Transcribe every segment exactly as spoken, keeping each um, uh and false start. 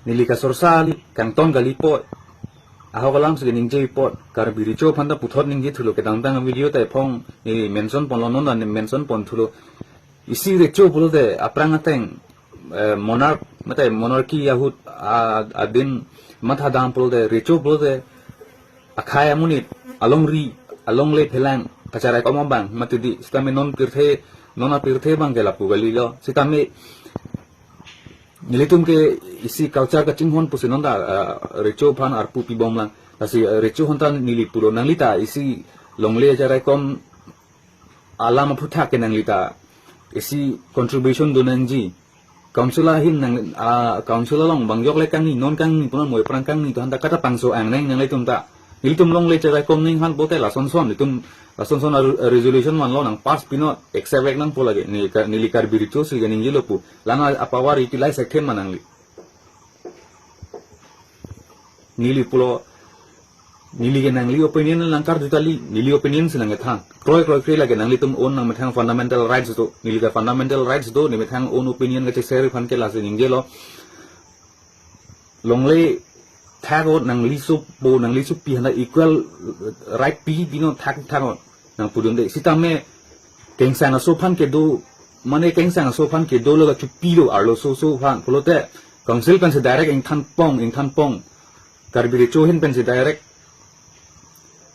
Neli kasorsa kangton kali po. Ahok alam si ningje po. Karbi Recho aphan ta puthot ningje thulo, kedamtang video ta ephong neli mention ponlo, non ta mention pon thulo. Isi Recho pulote aphrang ateng, eh, monarch, mate monarchy ahut a-, adin matha dam pulote, Recho pulote akhei amonit, alongri, alongle phelang, kacherai kom abang, mati di, sitame non pirthe, non apirthe abang ke lapu kalilo, sitame nelitum ke isi culture kachinghon pusi non ta, ah, Recho aphan arpu pibom lang. Lasi, ah, Recho aphan ta neli pulo, nangli ta isi longle cherai kom alam aphuthak ke nangli ta isi contribution do nangji. Council ahin nang, ah, council along bang jok le kangni, non kangni, punon moi prang kangni, to aphan ta kata pangso ang nang nanglitum ta. Nelitum longle cherai kom ning han pulote lason son, itum lason son a, a resolution vanlo, nang pass pinon, accept ek nangpo lake, neli Ka-, neli Karbi Recho si ke ningjelo pu. Lana apower utilize thekthe ma nangli. Neli pulo, neli ke nangli opinion nangkarju tali, neli opinion si nangkethang. Kroi kroi kroi lake nanglitum own nangmethang fundamental rights do, neli ke fundamental rights do, nemethang own opinion kacheshare aphan ke lasi ningjelo. Longle thak-ot, nangli supo, nangli supi aphan ta equal right pi, pinon thak thak-ot. Nangpudunde, sitame kengsang aso aphan kedo, mane kengsang aso aphan kedo lo kachupilo arloso so aphan. Pulote council pensi direct ingthan pong, ingthan pong. Karbi Recho ahin pensi direct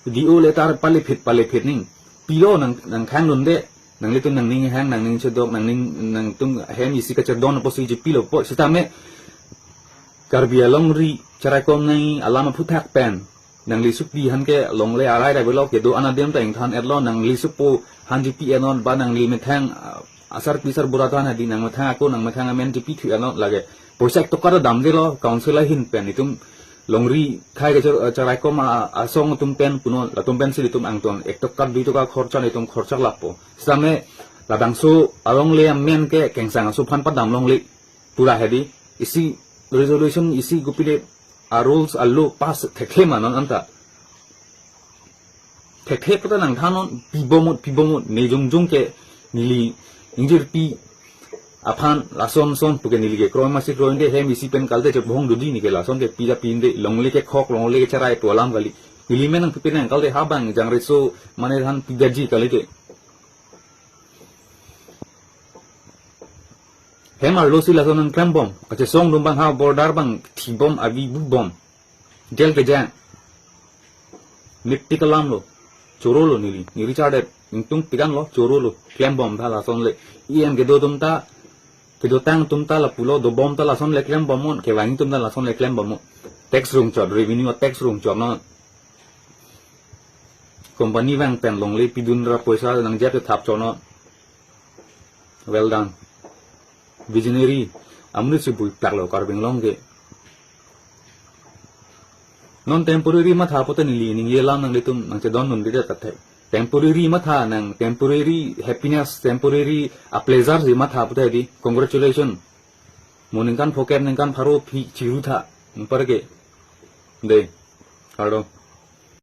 D O letter palephit, palephit ning. Pilo nang, nangkhangdunde, nanglitum nangning hang, nangning chedok, nangning, nangtum hem isi kachedon pusi jipilo po, sitame Karbi alongri cherai kom nangji alam aphuthak pen nangli supi aphan ke longle arai rai belo kedo-an adim ta ingthan etlo, nangli supo aphan jipi enon, ba nangli methang, ah, asar pisar bura tan hadi nangmethang ako nangmethang amen jipi thu enon lake. Poisa ek toka ta damdelo council ahin pen, itum longri khei ke cher-, cherai kom a-, asong atum pen punon, latum pensi itum angton ek toka dui toka khorcha itum khorcha lapo. Sitame labangso alongle amen ke kengsang aso aphan padam longle. Pura hedi, isi resolution, isi kopine a rules a law pass thekthe ma non anta. Thekthe puta nangthannon, pibomnon, pibomnon, ne jongjong ke neli ingjirpi aphan lason son puke neli ke kroi masi kroide, hem isi pen kalte chepbong dodi, neli ke lason ke pida pinde, longle kekhok, longle kecherai pu alam kali. Neli amen nangpipe nang kalte habang jang Recho mane than pidaji kalite. Hem arlosi lason nangklembom, kachesong atum abang ha border abang thibom, avi bubom. Jail kejang. Mipti kalam lo. Choro lo neli. Neli chardet. Ingtung tikan lo, choro lo. Klembom ta lason le. E M kedo atum ta, kedotang atum ta lapulo, dobom ta lason le klembomnon, kevang atum ta lason le klembomnon. Tax rungchot, revenue tax rungchotnon. Company vang pen longle pidun ra poisa nangjep thap chotnon. Well done. Visionary. Amonit si bui plak lo Karbi Anglong ke. Non temporary matha puta neli ningje alam nanglitum nangchedondunde ta thek. Temporary matha nang, temporary happiness, temporary a pleasure si matha puta di. Congratulations. Mo ningkan phoket ningkan pharo phi chiru tha. Nang par ke. De. Kardom.